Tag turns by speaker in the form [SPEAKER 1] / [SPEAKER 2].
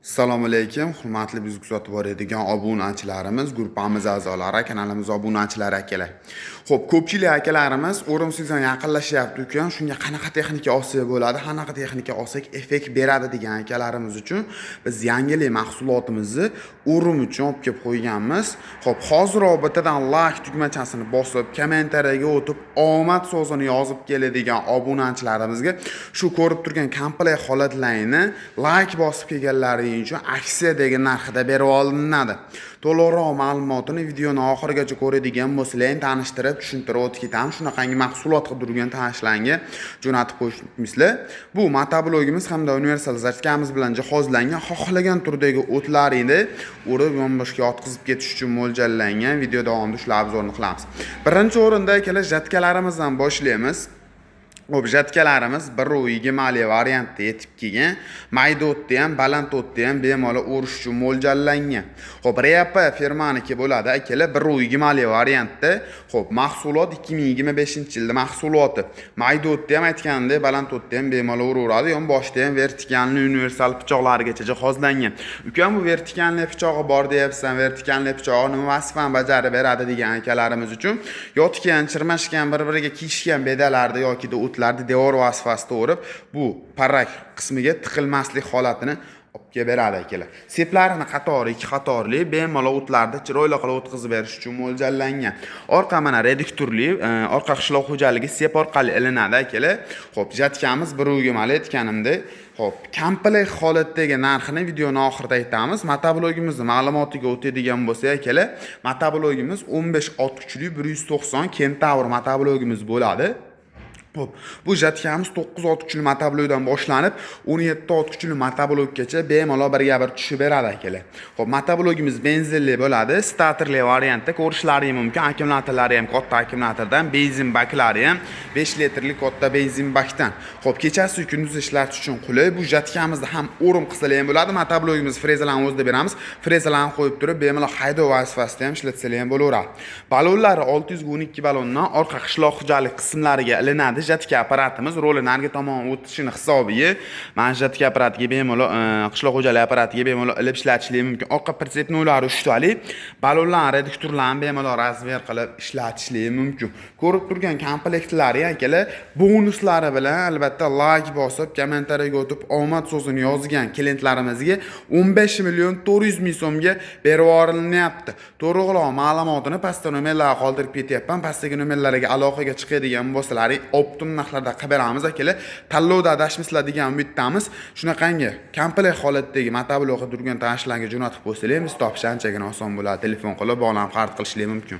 [SPEAKER 1] Assalomu alaykum, hurmatli bizni kuzatib boradigan obunachilarimiz, guruhimiz a'zolari, kanalimiz obunachilari, akalar. Xo'p, ko'pchilik akalarimiz o'rim sezon yaqinlashyapti ukam, shunga qanaqa texnika olsak bo'ladi, qanaqa texnika olsak effekt beradi degan akalarimiz uchun biz yangilik mahsulotimizni o'rim uchun olib kelib qo'yganmiz. Xo'p, hoziroq bittadan like tugmachasini bosib, kommentariyaga o'tib, omad so'zini yozib keladigan obunachilarimizga shu ko'rib turgan komplekt holatlarini like bosib kelganlaring uchun aksiyadagi narxida berib olinadi. To'liqroq ma'lumotini videoni oxirigacha ko'radigan bo'lsanglar, tanishtirib, tushuntirib o'tib ketamiz. Shunaqangi mahsulot qidirgan tanishlarga jo'natib qo'yishmisizlar. Bu motoblogimiz hamda universal zaryadkamiz bilan jihozlangan, xohlagan turdagi o'tlaringni o'rib, yonboshga yotqizib ketish uchun mo'ljallangan. Video davomida shular обзор ni qilamiz. Birinchi o'rinda, akalar, жаткalarimizdan boshlaymiz. Xo'p, жаткalarimiz 1,20 li variantda yetib kelgan. Mayda o'tni ham, baland o'tni ham bemalol o'rish uchun mo'ljallangan. Xo'p, REAP firmaniki bo'ladi, akalar, 1,20 li variantda. Xo'p, mahsulot 2025-yilda mahsuloti. Mayda o'tni ham, aytganimdek, baland o'tni ham bemalol uraveradi. Yon boshda ham vertikalni universal pichoqlarigacha jihozlangan. Ukam, bu vertikalni pichog'i bor deyapsan, vertikalni pichog'i nima vazifani bajarib beradi degan akalarimiz uchun yotgan, chirmashgan, bir-biriga kiyishgan bedalarda yoki o'tlarni devor vazifasida o'rib, bu parrak qismiga tiqilmaslik holatini olib kelib beradi, akalar. Seplarini qatori ikki qatorli, bemalol o'tlarni chiroyli qilib o'tkazib berish uchun mo'ljallangan. Orqa mana reduktorli, orqa qishloq xo'jaligi sep orqali ilinadi, akalar. Xo'p, жаткamiz 1,20, aytganimdek. Xo'p, komplekt holatdagi narxini videoni oxirida aytamiz. Motoblogimizni ma'lumotiga o'tadigan bo'lsak, akalar, motoblogimiz 15 ot kuchli 190 Kentavr motoblogimiz bo'ladi. Xo'p, bu жаткamiz 9 ot kuchli motoblokdan boshlanib, 17 ot kuchli motoblokgacha bemalol birga bir tushib beradi, akalar. Xo'p, motoblokimiz benzinli bo'ladi, starterli variantda ko'rishlaring mumkin. Akkumulyatorlari ham katta akkumulyatordan, benzin baklari ham 5 litrli katta benzin bakdan. Xo'p, kechasi kunduzi ishlatish uchun qulay. Bu жаткamizda ham o'rim qilsalar ham bo'ladi. Motoblokimiz frezalarni o'zida beramiz. Frezalarni qo'yib turib, bemalol haydov vazifasida ham ishlatsalar ham bo'laveradi. Balonlari 612 balondan orqa qishloq xo'jalik qismlariga ilinadi. Жатка apparatimiz roli narigi tomon o'tishini hisobiga mana жатка apparatiga bemalol, qishloq xo'jalik apparatiga bemalol ilib ishlatishlik mumkin. Orqa прицепной lari uchtali, balonlar, reduktorlarni bemalol размер qilib ishlatishlik mumkin. Ko'rib turgan komplektlari, akalar, bonuslari bilan albatta like bosib, kommentariyaga o'tib, omad so'zini yozgan klientlarimizga 15 million 400 ming so'mga berib yuborilyapti. To'liqroq ma'lumotini pastda nomerlarga qoldirib ketyapman. Pastdagi nomerlarga aloqaga chiqadigan bo'lsalaring, оптом narxlarda qilib beramiz, akalar. Tanlovda adashmaslar degan umiddamiz. Shunaqangi komplekt holatdagi motoblok turgan tanishlarga jo'natib qo'ysalar, biz topish anchagina oson bo'ladi. Telefon qilib, bog'lanib xarid qilishlik mumkin.